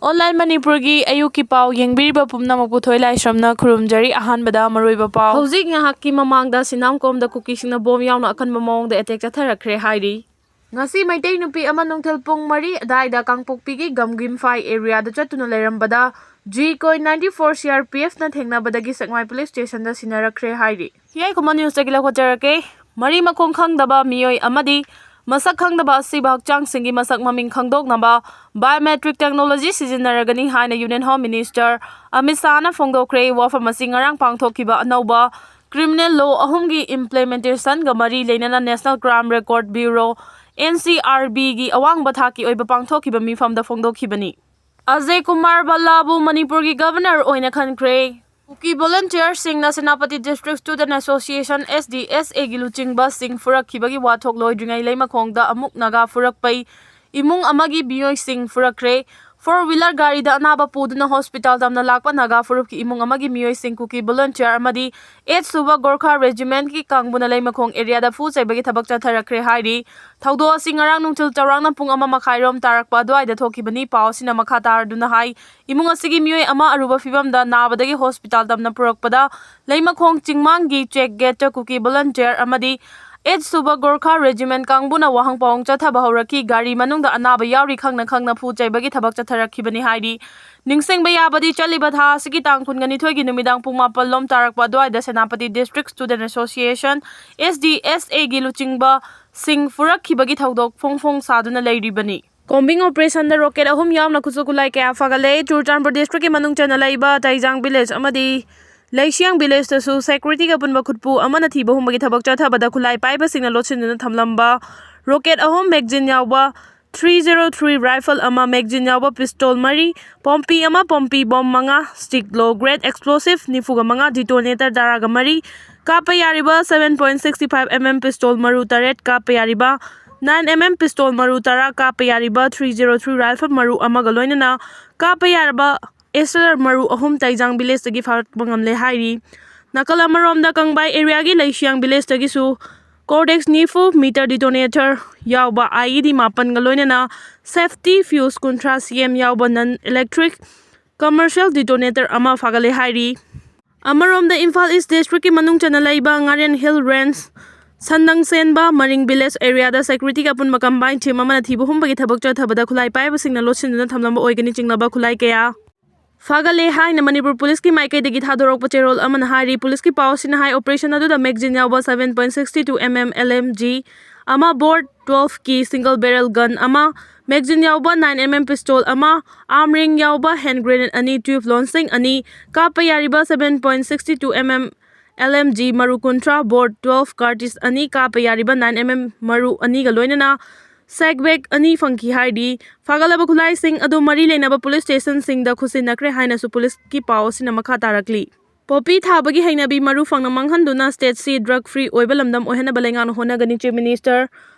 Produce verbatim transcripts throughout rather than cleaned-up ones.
Online ꯃꯅꯤꯄꯨꯔꯒꯤ ꯑꯌꯨꯛꯀꯤ ꯄꯥꯎ ꯌꯦꯡꯕꯤꯔꯤꯕ ꯄꯨꯝꯅꯃꯛꯄꯨ ꯊꯣꯏ ꯂꯥꯏꯁ꯭ꯔꯝꯅ ꯈꯨꯔꯨꯝꯖꯔꯤ꯫ ꯑꯍꯥꯟꯕꯗ ꯃꯔꯨꯑꯣꯏꯕ ꯄꯥꯎ꯫ ꯍꯧꯖꯤꯛ ꯉꯥꯏꯍꯥꯛꯀꯤ ꯃꯃꯥꯡꯗ ꯁꯤꯅꯥꯝꯀꯣꯝꯗ ꯀꯨꯀꯤꯁꯤꯡꯅ ꯕꯣꯝ ꯌꯥꯎꯅ ꯑꯀꯟꯕ ꯃꯑꯣꯡꯗ ꯑꯦꯇꯦꯛ ꯆꯠꯊꯔꯛꯈ꯭ꯔꯦ ꯍꯥꯏꯔꯤ꯫ ꯉꯁꯤ ꯃꯩꯇꯩ ꯅꯨꯄꯤ ꯑꯃ ꯅꯨꯡꯊꯤꯜ ꯄꯨꯡ ꯃꯔꯤ ꯑꯗꯥꯏꯗ ꯀꯥꯡꯄꯣꯛꯄꯤꯒꯤ ꯒꯝꯒꯤꯝꯐꯥꯏ ꯑꯦꯔꯤꯌꯥꯗ ꯆꯠꯇꯨꯅ ꯂꯩꯔꯝꯕꯗ G coy ninety four C R P ꯑꯦꯐꯅ ꯊꯦꯡꯅꯕꯗꯒꯤ ꯁꯦꯛꯃꯥꯏ ꯄꯨꯂꯤꯁ ꯁ꯭ꯇꯦꯁꯟꯗ ꯁꯤꯟꯅꯔꯛꯈ꯭ꯔꯦ ꯍꯥꯏꯔꯤ꯫ ꯍꯤꯌꯥꯏ ꯈꯨꯃꯟ ꯅ꯭ꯌꯨꯁꯇꯒꯤ ꯂꯧꯈꯠꯆꯔꯛꯀꯦ꯫ ꯃꯔꯤ ꯃꯈꯣꯡ ꯈꯪꯗꯕ ꯃꯤꯑꯣꯏ ꯑꯃꯗꯤ ꯃꯁꯛ ꯈꯪꯗꯕ ꯑꯁꯤꯕ ꯍꯛꯆꯥꯡꯁꯤꯡꯒꯤ ꯃꯁꯛ ꯃꯃꯤꯡ ꯈꯪꯗꯣꯛꯅꯕ ꯕꯥꯏꯑꯣꯃꯦꯇ꯭ꯔꯤꯛ ꯇꯦꯛꯅꯣꯂꯣꯖꯤ ꯁꯤꯖꯤꯟꯅꯔꯒꯅꯤ ꯍꯥꯏꯅ ꯌꯨꯅꯤꯌꯟ ꯍꯣꯝ ꯃꯤꯅꯤꯁꯇꯔ ꯑꯃꯤꯠ ꯁꯥꯍꯅ ꯐꯣꯡꯗꯣꯛꯈ꯭ꯔꯦ꯫ ꯋꯥꯐꯝ ꯑꯁꯤ ꯉꯔꯥꯡ ꯄꯥꯡꯊꯣꯛꯈꯤꯕ ꯑꯅꯧꯕ ꯀ꯭ꯔꯤꯃꯤꯅꯦꯜ ꯂꯣ ꯑꯍꯨꯝꯒꯤ ꯏꯝꯄ꯭ꯂꯤꯃꯦꯟꯇꯦꯁꯟꯒ ꯃꯔꯤ ꯂꯩꯅꯅ national crime record bureau, N C R ꯕꯤꯒꯤ ꯑꯋꯥꯡꯕ ꯊꯥꯛꯀꯤ ꯑꯣꯏꯕ ꯄꯥꯡꯊꯣꯛꯈꯤꯕ ꯃꯤꯐꯝꯗ ꯐꯣꯡꯗꯣꯛꯈꯤꯕꯅꯤ꯫ ꯑꯖꯌ ꯀꯨꯃꯥꯔ ꯚꯜꯂꯥꯕꯨ ꯃꯅꯤꯄꯨꯔꯒꯤ ꯒꯚꯔꯅꯔ ꯑꯣꯏꯅ ꯈꯟꯈ꯭ꯔꯦ꯫ ꯀꯨꯀꯤ ꯚꯣꯂꯨꯟꯇꯤꯌꯔꯁꯤꯡꯅ Senapati district student association, S D S ꯑꯦꯒꯤ ꯂꯨꯆꯤꯡꯕꯁꯤꯡ ꯐꯨꯔꯛꯈꯤꯕꯒꯤ ꯋꯥꯊꯣꯛ ꯂꯣꯏꯗ꯭ꯔꯤꯉꯩ ꯂꯩꯃꯈꯣꯡꯗ ꯑꯃꯨꯛ ꯅꯥꯒꯥ ꯐꯨꯔꯛꯄꯩ ꯏꯃꯨꯡ ꯑꯃꯒꯤ ꯃꯤꯑꯣꯏꯁꯤꯡ ꯐꯨꯔꯛꯈ꯭ꯔꯦ꯫ ꯐꯣꯔ ꯋꯤꯂꯔ ꯒꯥꯔꯤꯗ ꯑꯅꯥꯕ ꯄꯨꯗꯨꯅ ꯍꯣꯁꯄꯤꯇꯥꯜ ꯇꯝꯅ ꯂꯥꯛꯄ ꯅꯥꯒꯥ ꯐꯨꯔꯨꯞꯀꯤ ꯏꯃꯨꯡ ꯑꯃꯒꯤ ꯃꯤꯑꯣꯏꯁꯤꯡ ꯀꯨꯀꯤ ꯚꯣꯂꯨꯟꯇꯤꯌꯔ ꯑꯃꯗꯤ ꯑꯦꯠ ꯁꯨꯕ ꯒꯣꯔꯈꯥ ꯔꯦꯖꯤꯃꯦꯟꯠꯀꯤ ꯀꯥꯡꯕꯨꯅ ꯂꯩꯃꯈꯣꯡ ꯑꯦꯔꯤꯌꯥꯗ ꯐꯨ ꯆꯩꯕꯒꯤ ꯊꯕꯛ ꯆꯠꯊꯔꯛꯈ꯭ꯔꯦ ꯍꯥꯏꯔꯤ꯫ ꯊꯧꯗꯣꯛ ꯑꯁꯤ ꯉꯔꯥꯡ ꯅꯨꯡꯊꯤꯜ ꯆꯥꯎꯔꯥꯛꯅ ꯄꯨꯡ ꯑꯃ ꯃꯈꯥꯏꯔꯣꯝ ꯇꯥꯔꯛꯄ ꯑꯗꯨꯋꯥꯏꯗ ꯊꯣꯛꯈꯤꯕꯅꯤ꯫ ꯄꯥꯎ ꯑꯁꯤꯅ ꯃꯈꯥ ꯇꯥꯔꯗꯨꯅ ꯍꯥꯏ, ꯏꯃꯨꯡ ꯑꯁꯤꯒꯤ ꯃꯤꯑꯣꯏ ꯑꯃ ꯑꯔꯨꯕ ꯐꯤꯕꯝꯗ ꯅꯥꯕꯗꯒꯤ ꯍꯣꯁꯄꯤꯇꯥꯜ ꯇꯝꯅ ꯄꯨꯔꯛꯄꯗ ꯂꯩꯃꯈꯣꯡ ꯆꯤꯡꯃꯥꯡꯒꯤ ꯆꯦꯛ ꯒꯦꯠꯇ ꯀꯨꯀꯤ ꯚꯣꯂꯨꯟꯇꯤꯌꯔ ꯑꯃꯗꯤ ꯑꯦꯠ ꯁꯨꯕ ꯒꯣꯔꯈꯥ ꯔꯦꯖꯤꯃꯦꯟꯠ ꯀꯥꯡꯕꯨꯅ ꯋꯥꯍꯪ ꯄꯥꯎꯍꯪ ꯆꯠꯊꯕ ꯍꯧꯔꯛꯈꯤ꯫ ꯒꯥꯔꯤ ꯃꯅꯨꯡꯗ ꯑꯅꯥꯕ ꯌꯥꯎꯔꯤ ꯈꯪꯅ ꯈꯪꯅ ꯐꯨ ꯆꯩꯕꯒꯤ ꯊꯕꯛ ꯆꯠꯊꯔꯛꯈꯤꯕꯅꯤ ꯍꯥꯏꯔꯤ꯫ ꯅꯤꯡꯁꯤꯡꯕ ꯌꯥꯕꯗꯤ, ꯆꯠꯂꯤꯕ ꯊꯥ ꯑꯁꯤꯒꯤ ꯇꯥꯡ ꯀꯨꯟꯒ ꯅꯤꯊꯣꯏꯒꯤ ꯅꯨꯃꯤꯗꯥꯡ ꯄꯨꯡ ꯃꯥꯄꯜ ꯂꯣꯝ ꯇꯥꯔꯛꯄ ꯑꯗꯨꯋꯥꯏꯗ Senapati district student association, S D S ꯑꯦꯒꯤ ꯂꯨꯆꯤꯡꯕꯁꯤꯡ ꯐꯨꯔꯛꯈꯤꯕꯒꯤ ꯊꯧꯗꯣꯛ ꯐꯣꯡ ꯐꯣꯡ ꯁꯥꯗꯨꯅ ꯂꯩꯔꯤꯕꯅꯤ꯫ ꯀꯣꯝꯕꯤꯡ ꯑꯣꯄꯔꯦꯁꯟꯗ ꯔꯣꯀꯦꯠ ꯑꯍꯨꯝ ꯌꯥꯎꯅ ꯈꯨꯠꯁꯨ ꯈꯨꯠꯂꯥꯏ ꯀꯌꯥ ꯐꯒꯠꯂꯦ꯫ ꯆꯨꯔꯆꯥꯟꯄꯨꯔ ꯗꯤꯁꯇ꯭ꯔꯤꯛꯀꯤ ꯃꯅꯨꯡ ꯆꯟꯅ ꯂꯩꯕ ꯇꯩꯖꯥꯡ ꯚꯤꯂꯦꯖ ꯑꯃꯗꯤ ꯂꯩꯁꯤꯌꯥꯡ ꯚꯤꯂꯦꯖꯇꯁꯨ ꯁꯦꯀ꯭ꯌꯨꯔꯤꯇꯤꯒ ꯄꯨꯟꯕ ꯈꯨꯠꯄꯨ ꯑꯃꯅ ꯊꯤꯕ ꯍꯨꯝꯕꯒꯤ ꯊꯕꯛ ꯆꯠꯊꯕꯗ ꯈꯨꯠꯂꯥꯏ ꯄꯥꯏꯕꯁꯤꯡꯅ ꯂꯣꯠꯁꯤꯟꯗꯨꯅ ꯊꯝꯂꯝꯕ ꯔꯣꯀꯦꯠ ꯑꯍꯨꯝ, ꯃꯦꯒꯖꯤꯟ ꯌꯥꯎꯕ ꯊ꯭ꯔꯤ ꯖꯦꯔꯣ ꯊ꯭ꯔꯤ ꯔꯥꯏꯐꯜ ꯑꯃ, ꯃꯦꯒꯖꯤꯟ ꯌꯥꯎꯕ ꯄꯤꯁꯇꯣꯜ ꯃꯔꯤ, ꯄꯣꯝꯄꯤ ꯑꯃ, ꯄꯣꯝꯄꯤ ꯕꯣꯝ ꯃꯉꯥ, ꯁ꯭ꯇꯤꯛ ꯂꯣ ꯒ꯭ꯔꯦꯗ ꯑꯦꯛꯁꯄ꯭ꯂꯣꯁꯤꯚ ꯅꯤꯐꯨꯒ ꯃꯉꯥ, ꯗꯤꯇꯣꯅꯦꯇꯔ ꯇꯔꯥꯒ ꯃꯔꯤ, ꯀꯥꯞꯄ ꯌꯥꯔꯤꯕ seven point six five M M pistol ꯃꯔꯨ ꯇꯔꯦꯠ, ꯀꯥꯞꯄ ꯌꯥꯔꯤꯕ ꯅꯥꯏꯟ ꯑꯦꯝ ꯑꯦꯝ ꯄꯤꯁꯇꯣꯜ ꯃꯔꯨ ꯇꯔꯥ, ꯀꯥꯞꯄ ꯌꯥꯔꯤꯕ ꯊ꯭ꯔꯤ ꯖꯦꯔꯣ ꯊ꯭ꯔꯤ ꯔꯥꯏꯐꯜ ꯃꯔꯨ ꯑꯃꯒ ꯂꯣꯏꯅꯅ ꯀꯥꯞꯄ ꯌꯥꯔꯕ ꯑꯦꯁ ꯑꯦꯜ ꯑꯥꯔ ꯃꯔꯨ ꯑꯍꯨꯝ ꯇꯩꯖꯥꯡ ꯚꯤꯂꯦꯖꯇꯒꯤ ꯐꯥꯔꯛꯄ ꯉꯝꯂꯦ ꯍꯥꯏꯔꯤ꯫ ꯅꯥꯀꯜ ꯑꯃꯔꯣꯝꯗ ꯀꯪꯕꯥꯏ ꯑꯦꯔꯤꯌꯥꯒꯤ ꯂꯩꯁꯤꯌꯥꯡ ꯚꯤꯂꯦꯖꯇꯒꯤꯁꯨ Cortex Nypho meter detonator ꯌꯥꯎꯕ IED ꯃꯥꯄꯟꯒ ꯂꯣꯏꯅꯅ safety fuse ꯀꯨꯟꯊ꯭ꯔꯥ CM ꯌꯥꯎꯕ non electric commercial detonator ꯑꯃ ꯐꯥꯒꯠꯂꯦ ꯍꯥꯏꯔꯤ꯫ ꯑꯃꯔꯣꯝꯗ ꯏꯝꯐꯥꯜ East District ꯀꯤ ꯃꯅꯨꯡ ꯆꯟꯅ ꯂꯩꯕ ꯉꯥꯔꯦꯟ Hill Range, ꯁꯟꯗꯪ ꯁꯦꯟꯕ, ꯃꯔꯤꯡ Village area ꯗ security ꯒꯤ ꯑꯄꯨꯟꯕ combined team ꯑꯃꯅ ꯊꯤꯕ ꯍꯨꯝꯕꯒꯤ ꯊꯕꯛ ꯆꯠꯊꯕꯗ ꯈꯨꯠꯂꯥꯏ ꯄꯥꯏꯕꯁꯤꯡꯅ ꯂꯣꯠꯁꯤꯟꯗꯨꯅ ꯊꯝꯂꯝꯕ ꯑꯣꯏꯒꯅꯤ ꯆꯤꯡꯅꯕ ꯈꯨꯠꯂꯥꯏ ꯀꯌꯥ ꯐꯥꯒꯠꯂꯦ ꯍꯥꯏꯅ ꯃꯅꯤꯄꯨꯔ ꯄꯨꯂꯤꯁꯀꯤ ꯃꯥꯏꯀꯩꯗꯒꯤ ꯊꯥꯗꯣꯔꯛꯄ ꯆꯦꯔꯣꯜ ꯑꯃꯅ ꯍꯥꯏꯔꯤ꯫ ꯄꯨꯂꯤꯁꯀꯤ ꯄꯥꯎ ꯑꯁꯤꯅ ꯍꯥꯏ, operation ꯑꯗꯨꯗ magazine ꯌꯥꯎꯕ seven point six two MM LMG ꯑꯃ, bore twelve ꯀꯤ single barrel gun ꯑꯃ, magazine ꯌꯥꯎꯕ nine MM pistol ꯑꯃ, arm ring ꯌꯥꯎꯕ hand grenade ꯑꯅꯤ, twelve ꯂꯣꯟꯁꯤꯡ ꯑꯅꯤ, ꯀꯥꯞꯄ ꯌꯥꯔꯤꯕ seven point six two MM LMG ꯃꯔꯨ ꯀꯨꯟꯊ꯭ꯔꯥ, bore twelve cartridge ꯑꯅꯤ, ꯀꯥꯞꯄ ꯌꯥꯔꯤꯕ nine MM ꯃꯔꯨ ꯑꯅꯤꯒ ꯂꯣꯏꯅꯅ sag bag ꯑꯅꯤ ꯐꯪꯈꯤ ꯍꯥꯏꯔꯤ꯫ ꯐꯥꯒꯠꯂꯕ ꯈꯨꯠꯂꯥꯏꯁꯤꯡ ꯑꯗꯨ ꯃꯔꯤ ꯂꯩꯅꯕ ꯄꯨꯂꯤꯁ ꯁ꯭ꯇꯦꯁꯟꯁꯤꯡꯗ ꯈꯨꯠꯁꯤꯟꯅꯈ꯭ꯔꯦ ꯍꯥꯏꯅꯁꯨ ꯄꯨꯂꯤꯁꯀꯤ ꯄꯥꯎ ꯑꯁꯤꯅ ꯃꯈꯥ ꯇꯥꯔꯛꯂꯤ꯫ ꯄꯣꯄꯤ ꯊꯥꯕꯒꯤ ꯍꯩꯅꯕꯤ ꯃꯔꯨ ꯐꯪꯅ ꯃꯥꯡꯍꯟꯗꯨꯅ state ꯑꯁꯤ drug free ꯑꯣꯏꯕ ꯂꯝꯗꯝ ꯑꯣꯏꯍꯟꯅꯕ ꯂꯩꯉꯥꯛꯅ ꯍꯣꯠꯅꯒꯅꯤ, Chief Minister꯫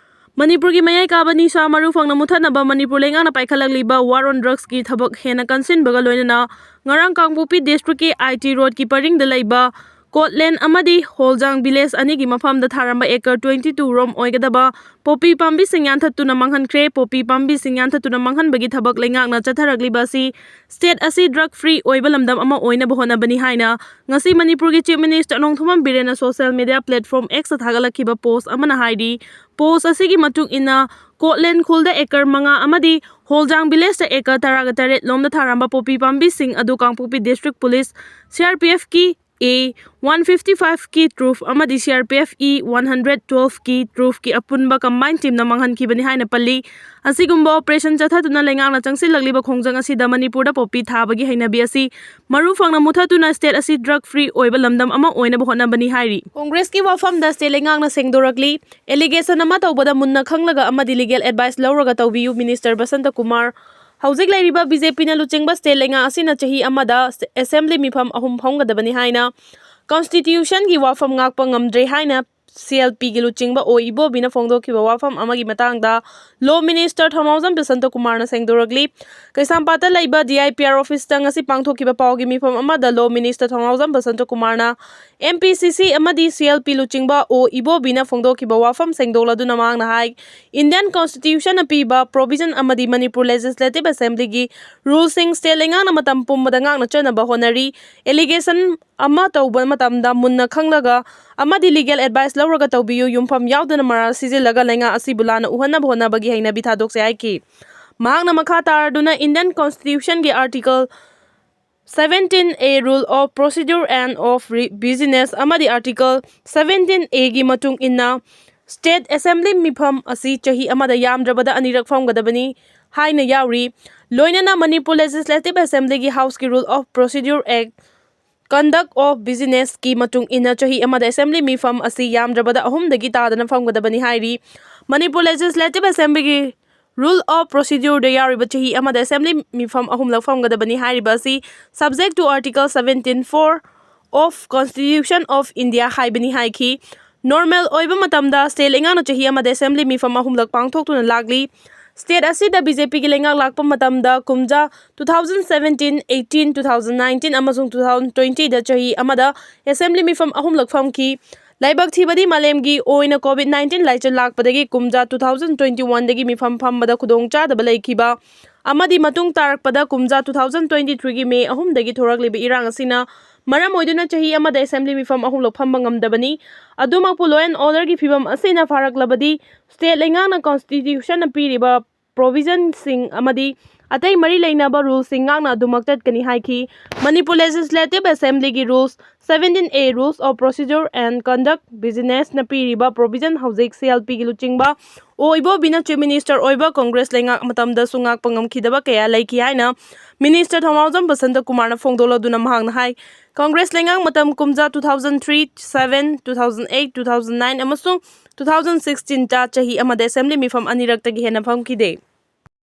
ꯃꯅꯤꯄꯨꯔꯒꯤ ꯃꯌꯥꯏ ꯀꯥꯕ ꯅꯤꯁꯥ ꯃꯔꯨ ꯐꯪꯅ ꯃꯨꯊꯠꯅꯕ ꯃꯅꯤꯄꯨꯔ ꯂꯩꯉꯥꯛꯅ ꯄꯥꯏꯈꯠꯂꯛꯂꯤꯕ war on drugs ꯀꯤ ꯊꯕꯛ ꯍꯦꯟꯅ ꯀꯟꯁꯤꯟꯕꯒ ꯂꯣꯏꯅꯅ ꯉꯔꯥꯡ ꯀꯥꯡꯄꯣꯛꯄꯤ district ꯀꯤ IT road ꯀꯤ ꯄꯔꯤꯡꯗ ꯂꯩꯕ ꯀꯣꯠꯂꯦꯟ ꯑꯃꯗꯤ ꯍꯣꯜꯖꯥꯡ village ꯑꯅꯤꯒꯤ ꯃꯐꯝꯗ ꯊꯥꯔꯝꯕ acre twenty two ꯔꯣꯝ ꯑꯣꯏꯒꯗꯕ ꯄꯣꯄꯤ ꯄꯥꯝꯕꯤꯁꯤꯡ ꯌꯥꯟꯊꯠꯇꯨꯅ ꯃꯥꯡꯍꯟꯈ꯭ꯔꯦ꯫ ꯄꯣꯄꯤ ꯄꯥꯝꯕꯤꯁꯤꯡ ꯌꯥꯟꯊꯠꯇꯨꯅ ꯃꯥꯡꯍꯟꯕꯒꯤ ꯊꯕꯛ ꯂꯩꯉꯥꯛꯅ ꯆꯠꯊꯔꯛꯂꯤꯕ ꯑꯁꯤ state ꯑꯁꯤ drug free ꯑꯣꯏꯕ ꯂꯝꯗꯝ ꯑꯃ ꯑꯣꯏꯅꯕ ꯍꯣꯠꯅꯕꯅꯤ ꯍꯥꯏꯅ ꯉꯁꯤ ꯃꯅꯤꯄꯨꯔꯒꯤ Chief Minister Nongthombam ꯕꯤꯔꯦꯟꯅ social media platform X ꯇ ꯊꯥꯒꯠꯂꯛꯈꯤꯕ post ꯑꯃꯅ ꯍꯥꯏꯔꯤ꯫ Post ꯑꯁꯤꯒꯤ ꯃꯇꯨꯡ ꯏꯟꯅ, ꯀꯣꯠꯂꯦꯟ ꯈꯨꯜꯗ acre ꯃꯉꯥ ꯑꯃꯗꯤ ꯍꯣꯜꯖꯥꯡ village ꯇ acre ꯇꯔꯥꯒ ꯇꯔꯦꯠ ꯂꯣꯝꯗ ꯊꯥꯔꯝꯕ ꯄꯣꯄꯤ ꯄꯥꯝꯕꯤꯁꯤꯡ ꯑꯗꯨ ꯀꯥꯡꯄꯣꯛꯄꯤ district police, CRPF ꯀꯤ A one fifty five ꯀꯤ troop ꯑꯃꯗꯤ CRPF E one hundred twelve ꯀꯤ troop ꯀꯤ ꯑꯄꯨꯟꯕ combined team ꯅ ꯃꯥꯡꯍꯟꯈꯤꯕꯅꯤ ꯍꯥꯏꯅ ꯄꯜꯂꯤ꯫ ꯑꯁꯤꯒꯨꯝꯕ operation ꯆꯠꯊꯗꯨꯅ ꯂꯩꯉꯥꯛꯅ ꯆꯪꯁꯤꯜꯂꯛꯂꯤꯕ ꯈꯣꯡꯖꯪ ꯑꯁꯤꯗ ꯃꯅꯤꯄꯨꯔꯗ ꯄꯣꯄꯤ ꯊꯥꯕꯒꯤ ꯍꯩꯅꯕꯤ ꯑꯁꯤ ꯃꯔꯨ ꯐꯪꯅ ꯃꯨꯊꯠꯇꯨꯅ state ꯑꯁꯤ drug free ꯑꯣꯏꯕ ꯂꯝꯗꯝ ꯑꯃ ꯑꯣꯏꯅꯕ ꯍꯣꯠꯅꯕꯅꯤ ꯍꯥꯏꯔꯤ꯫ Congress ꯀꯤ ꯋꯥꯐꯝꯗ state ꯂꯩꯉꯥꯛꯅ ꯁꯦꯡꯗꯣꯔꯛꯂꯤ꯫ Allegation ꯑꯃ ꯇꯧꯕꯗ ꯃꯨꯟꯅ ꯈꯪꯂꯒ ꯑꯃꯗꯤ legal advice ꯂꯧꯔꯒ ꯇꯧꯕꯤꯌꯨ, Minister ꯕꯁꯟꯇ ꯀꯨꯃꯥꯔ꯫ ꯍꯧꯖꯤꯛ ꯂꯩꯔꯤꯕ BJP ꯅ ꯂꯨꯆꯤꯡꯕ state ꯂꯩꯉꯥꯛ ꯑꯁꯤꯅ ꯆꯍꯤ ꯑꯃꯗ assembly ꯃꯤꯐꯝ ꯑꯍꯨꯝ ꯐꯝꯒꯗꯕꯅꯤ ꯍꯥꯏꯅ constitution ꯒꯤ ꯋꯥꯐꯝ ꯉꯥꯛꯄ ꯉꯝꯗ꯭ꯔꯦ ꯍꯥꯏꯅ ꯁꯤ ꯑꯦꯜ ꯄꯤꯒꯤ ꯂꯨꯆꯤꯡꯕ ꯑꯣ ꯏꯕꯣꯕꯤꯅ ꯐꯣꯡꯗꯣꯛꯈꯤꯕ ꯋꯥꯐꯝ ꯑꯃꯒꯤ ꯃꯇꯥꯡꯗ Law Minister ꯊꯧꯅꯥꯎꯖꯝ ꯕꯁꯟꯇ ꯀꯨꯃꯥꯔꯅ ꯁꯦꯡꯗꯣꯔꯛꯂꯤ꯫ ꯀꯩꯁꯥꯝꯄꯥꯠꯇ ꯂꯩꯕ D I P R officeꯇ ꯉꯁꯤ ꯄꯥꯡꯊꯣꯛꯈꯤꯕ ꯄꯥꯎꯒꯤ ꯃꯤꯐꯝ ꯑꯃꯗ Law Minister ꯊꯧꯅꯥꯎꯖꯝ ꯕꯁꯟꯇ ꯀꯨꯃꯥꯔꯅ M P C C ꯑꯃꯗꯤ C L P ꯂꯨꯆꯤꯡꯕ ꯑꯣ ꯏꯕꯣꯕꯤꯅ ꯐꯣꯡꯗꯣꯛꯈꯤꯕ ꯋꯥꯐꯝ ꯁꯦꯡꯗꯣꯛꯂꯗꯨꯅ ꯃꯍꯥꯛꯅ ꯍꯥꯏ, Indian Constitutionꯅ ꯄꯤꯕ provision ꯑꯃꯗꯤ Manipur Legislative Assemblyꯒꯤ ruleꯁꯤꯡ state ꯂꯩꯉꯥꯛꯅ ꯃꯇꯝ ꯄꯨꯝꯕꯗ ꯉꯥꯛꯅ ꯆꯠꯅꯕ ꯍꯣꯠꯅꯔꯤ꯫ Allegation ꯑꯃ ꯇꯧꯕ ꯃꯇꯝꯗ ꯃꯨꯟꯅ ꯈꯪꯂꯒ ꯑꯃꯗꯤ legal advice ꯂꯧꯔꯒ ꯇꯧꯕꯤꯌꯨ, ꯌꯨꯝꯐꯝ ꯌꯥꯎꯗꯅ ꯃꯔꯥꯜ ꯁꯤꯖꯤꯜꯂꯒ ꯂꯩꯉꯥꯛ ꯑꯁꯤꯕꯨ ꯂꯥꯟꯅ ꯎꯍꯟꯅꯕ ꯍꯣꯠꯅꯕꯒꯤ ꯍꯩꯅꯕꯤ ꯊꯥꯗꯣꯛꯁꯦ ꯍꯥꯏꯈꯤ꯫ ꯃꯍꯥꯛꯅ ꯃꯈꯥ ꯇꯥꯔꯗꯨꯅ Indian Constitutionꯒꯤ Article seventeen A Rule of Procedure and of Re-, Business ꯑꯃꯗꯤ Article seventeen Aꯒꯤ ꯃꯇꯨꯡ ꯏꯟꯅ State Assembly ꯃꯤꯐꯝ ꯑꯁꯤ ꯆꯍꯤ ꯑꯃꯗ ꯌꯥꯝꯗ꯭ꯔꯕꯗ ꯑꯅꯤꯔꯛ ꯐꯝꯒꯗꯕꯅꯤ ꯍꯥꯏꯅ ꯌꯥꯎꯔꯤ꯫ ꯂꯣꯏꯅꯅ Manipur Legislative Assemblyꯒꯤ Houseꯀꯤ Rule of Procedure Act, Conduct of Businessꯀꯤ ꯃꯇꯨꯡ ꯏꯟꯅ ꯆꯍꯤ ꯑꯃꯗ Assembly ꯃꯤꯐꯝ ꯑꯁꯤ ꯌꯥꯝꯗ꯭ꯔꯕꯗ ꯑꯍꯨꯝꯗꯒꯤ ꯇꯥꯗꯅ ꯐꯝꯒꯗꯕꯅꯤ ꯍꯥꯏꯔꯤ꯫ Manipur Legislative Assemblyꯒꯤ Rule of Procedureꯗ ꯌꯥꯎꯔꯤꯕ ꯆꯍꯤ ꯑꯃꯗ Assembly ꯃꯤꯐꯝ ꯑꯍꯨꯝꯂꯛ ꯐꯝꯒꯗꯕꯅꯤ ꯍꯥꯏꯔꯤꯕ ꯑꯁꯤ subject to Article seventeen four of Constitution of India ꯍꯥꯏꯕꯅꯤ ꯍꯥꯏꯈꯤ꯫ Normal ꯑꯣꯏꯕ ꯃꯇꯝꯗ state ꯂꯩꯉꯥꯛꯅ ꯆꯍꯤ ꯑꯃꯗ Assembly ꯃꯤꯐꯝ ꯑꯍꯨꯝꯂꯛ ꯄꯥꯡꯊꯣꯛꯇꯨꯅ ꯂꯥꯛꯂꯤ꯫ State ꯑꯁꯤꯗ B J Pꯒꯤ ꯂꯩꯉꯥꯛ ꯂꯥꯛꯄ ꯃꯇꯝꯗ ꯀꯨꯝꯖꯥ two thousand seventeen, eighteen, two thousand nineteen ꯑꯃꯁꯨꯡ two thousand twentyꯗ ꯆꯍꯤ ꯑꯃꯗ Assembly ꯃꯤꯐꯝ ꯑꯍꯨꯝꯂꯛ ꯐꯝꯈꯤ꯫ ꯂꯥꯏꯕꯛ ꯊꯤꯕꯗꯤ ꯃꯥꯂꯦꯝꯒꯤ ꯑꯣꯏꯅ COVID nineteen ꯂꯥꯏꯆꯠ ꯂꯥꯛꯄꯗꯒꯤ ꯀꯨꯝꯖꯥ two thousand twenty oneꯗꯒꯤ ꯃꯤꯐꯝ ꯐꯝꯕꯗ ꯈꯨꯗꯣꯡꯆꯥꯗꯕ ꯂꯩꯈꯤꯕ ꯑꯃꯗꯤ ꯃꯇꯨꯡ ꯇꯥꯔꯛꯄꯗ ꯀꯨꯝꯖꯥ two thousand twenty threeꯒꯤ May ꯑꯍꯨꯝꯗꯒꯤ ꯊꯣꯔꯛꯂꯤꯕ ꯏꯔꯥꯡ ꯑꯁꯤꯅ ꯃꯔꯝ ꯑꯣꯏꯗꯨꯅ ꯆꯍꯤ ꯑꯃꯗ Assembly ꯃꯤꯐꯝ ꯑꯍꯨꯝꯂꯛ ꯐꯝꯕ ꯉꯝꯗꯕꯅꯤ꯫ ꯑꯗꯨꯃꯛꯄꯨ law and orderꯒꯤ ꯐꯤꯕꯝ ꯑꯁꯤꯅ ꯐꯥꯔꯛꯂꯕꯗꯤ state ꯂꯩꯉꯥꯛꯅ Constitutionꯅ ꯄꯤꯔꯤꯕ provisionꯁꯤꯡ ꯑꯃꯗꯤ ꯑꯇꯩ ꯃꯔꯤ ꯂꯩꯅꯕ ruleꯁꯤꯡ ꯉꯥꯛꯅ ꯑꯗꯨꯃꯛ ꯆꯠꯀꯅꯤ ꯍꯥꯏꯈꯤ꯫ Manipur Legislative Assemblyꯒꯤ Rules seventeen A, Rules of Procedure and Conduct Businessꯅ ꯄꯤꯔꯤꯕ provision ꯍꯧꯖꯤꯛ C L Pꯒꯤ ꯂꯨꯆꯤꯡꯕ ꯑꯣ ꯏꯕꯣꯕꯤꯅ Chief Minister ꯑꯣꯏꯕ Congress ꯂꯩꯉꯥꯛ ꯃꯇꯝꯗꯁꯨ ꯉꯥꯛꯄ ꯉꯝꯈꯤꯗꯕ ꯀꯌꯥ ꯂꯩꯈꯤ ꯍꯥꯏꯅ Minister ꯊꯧꯅꯥꯎꯖꯝ ꯕꯁꯟꯇ ꯀꯨꯃꯥꯔꯅ ꯐꯣꯡꯗꯣꯛꯂꯗꯨꯅ ꯃꯍꯥꯛꯅ ꯍꯥꯏ, Congress ꯂꯩꯉꯥꯛ ꯃꯇꯝ ꯀꯨꯝꯖꯥ two thousand three, seven, two thousand eight, two thousand nine ꯑꯃꯁꯨꯡ two thousand sixteenꯇ ꯆꯍꯤ ꯑꯃꯗ Assembly ꯃꯤꯐꯝ ꯑꯅꯤꯔꯛꯇꯒꯤ ꯍꯦꯟꯅ ꯐꯝꯈꯤꯗꯦ꯫